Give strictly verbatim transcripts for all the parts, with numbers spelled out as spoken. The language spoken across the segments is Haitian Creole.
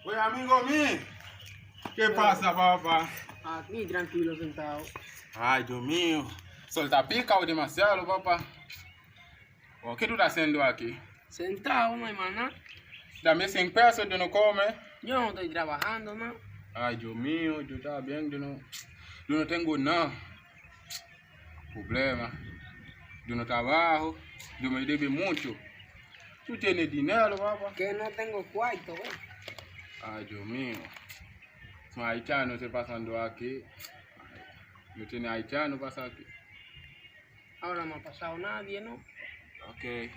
Oye, amigo mío. ¿Qué pasa, papá? Aquí, tranquilo, sentado. Ay, Dios mío. Sol está picado demasiado, papá. Oh, ¿qué tú estás haciendo aquí? Sentado, mi hermana. Dame cien pesos, yo no come. Yo no estoy trabajando, no. Ay, Dios mío, yo también, yo no, yo no tengo nada. Problema. Yo no trabajo. Yo me debe mucho. Tú tienes dinero, papá. Que no tengo cuarto, eh. Ay, Dios mío. Son haitianos se pasando aquí. No tiene haitiano pasa aquí. Ahora no ha pasado nadie, ¿no? Ok.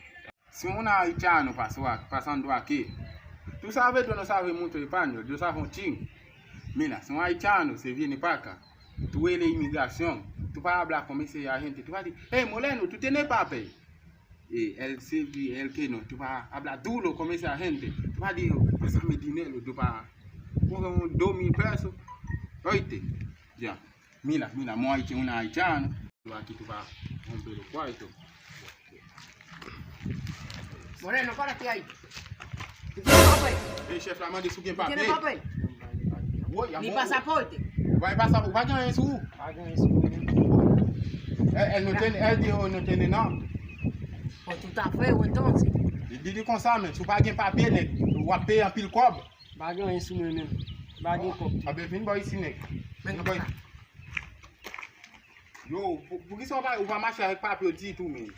Si un haitiano pasó a- pasando aquí, tú sabes, tú no sabes mucho español, yo sabo un chin. Mira, si un haitiano se viene para acá, tú eres inmigración, tú vas a hablar con ese agente, tú vas a decir, hey, Moreno, tú tienes papel. Eh, él sí, él que no, tú vas a hablar duro con ese agente, tú vas a decir, pásame dinero, tú vas a coger un dos mil pesos, oíste, ya. Mira, mira, mo haitiano, un haitiano. Aquí tú vas a romper los cuartos. Moreno, párate ahí. ¿Tú tienes papel? Ey, chèf la mande si w gen papye. ¿Tú tienes papel? Woy, ni pasaporte. Ou pa gen pasaporte, ou pa gen anyen sou ou. Pa gen anyen sou mwen. El, el no tiene, el dijo no tiene nada. Pues tú estás feo entonces. Li di li konsa, men si w pa gen papye, nèg, w ap peye anpil kòb. Pa gen anyen sou mwen menm. Pa gen kòb tou. Anben, vin bò isi, nèg. Vin bò isi. Yo, pou, poukisa w pa, ou pa mache avèk papye w ditou, men?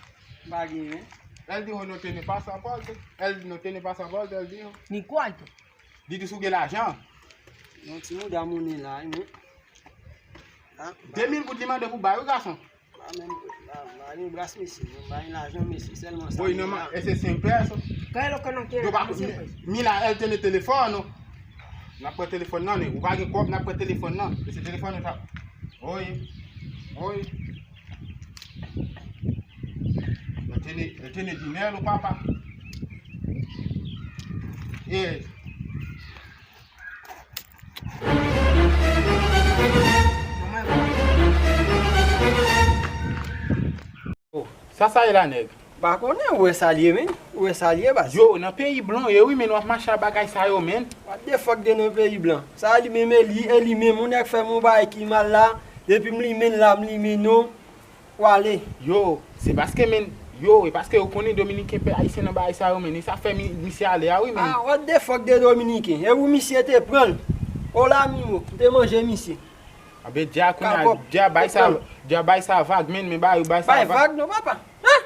M pa genyen. Él dijo no tiene pasaporte. Él no tiene pasaporte, él dijo. Ni cuarto. Di tou si w gen lajan. Yon ti mouda monnen la, wi, men. Ah, de mil goud li mande pou bay, wi, gason. Pa menm, pa, pa gen bras mesye, non, pa gen lajan mesye, sèlman sa. Woy, non, e se senk pèso. Yo pa, mi, mi la, él tiene teléfono. N ap pran telefòn nan, men ou pa gen kòb, n ap pran telefòn nan. E se telefòn nou t ap. Woy, woy. Él tiene, él tiene dinero, papá. Eh. Oh, sa sa ye la, nèg? M pa konnen, ou wè sa l ye, men? Ou wè sa l ye, baz? Yo, nan peyi blan, ye wi, men w ap mache ak bagay sa yo, men. What the fuck de nan peyi blan? Sa li menm, e li, e li menm, yon nèg fè m yon bagay ki mal la, epi m limen l la, m limen nou. Ou ale. Yo, se paske, men, yo, e paske yo konnen Dominiken pè Ayisyen nan bagay sa yo, men, e sa fè mi, misye ale a wi, men. Ah, what the fuck de Dominiken? E ou misye te pran l? Hola, amigo, m te manje misye. Anben, dja kounye a, dja bay sa, dja bay sa vag, men, men bay, bay sa vag. Bay vag non, papa. Hein?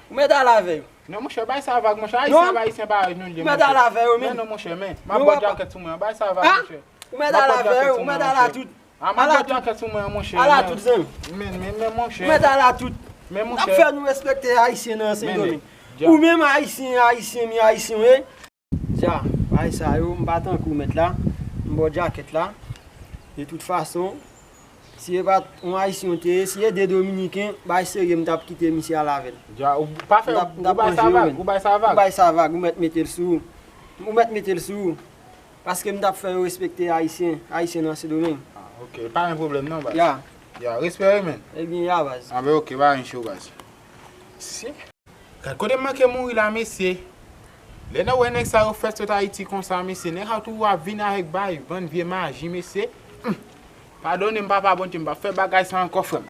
Ou mèt al avè yo. Non, monchè, bay sa vag, monchè. Ayisyen ap Ayisyen parèy nou ye, monchè. Ou mèt al avè yo, men. Men non, monchè, men. M ap bò djakèt sou mwen an, bay sa vag, monchè. Ou mèt al avè yo, ou mèt al a tout. Ah, m ap bò djakèt sou mwen an, monchè. Al a tout, zanmi. Men, men, men, monchè. Ou mèt al a tout. Men, monchè. N ap fè nou respekte Ayisyen nan Sendomeng. Ou menm Ayisyen, Ayisyen, mi Ayisyen, wi. Dja, bay sa yo, m pa tankou mèt la. M bò djakèt la. De tout fason, si e pa t yon Ayisyen w te ye, si e de Dominiken, bay serye, m t ap kite misye al avè l. Dja, ou pa fè, ou bay sa vag, ou bay sa vag. Ou bay sa vag, ou mèt mete l sou ou. Ou mèt mete l sou ou. Paske m t ap fè yo respekte Ayisyen, Ayisyen nan Sendomeng. Ah, ok, pa gen pwoblèm non, baz. Ya. Ya, respè wi, men. Ebyen, ya, baz. Anben, ok, pa gen cho, baz. Si. Gad kote m manke mouri la, mesye. Lè nou wè nèg sa yo fèt sot Ayiti konsa, mesye, nèg sa yo toujou ap vin avèk bay, vann vye maji, mesye. Hum. Padone m, Papa Bondye, m p ap fè bagay sa ankò, frè m.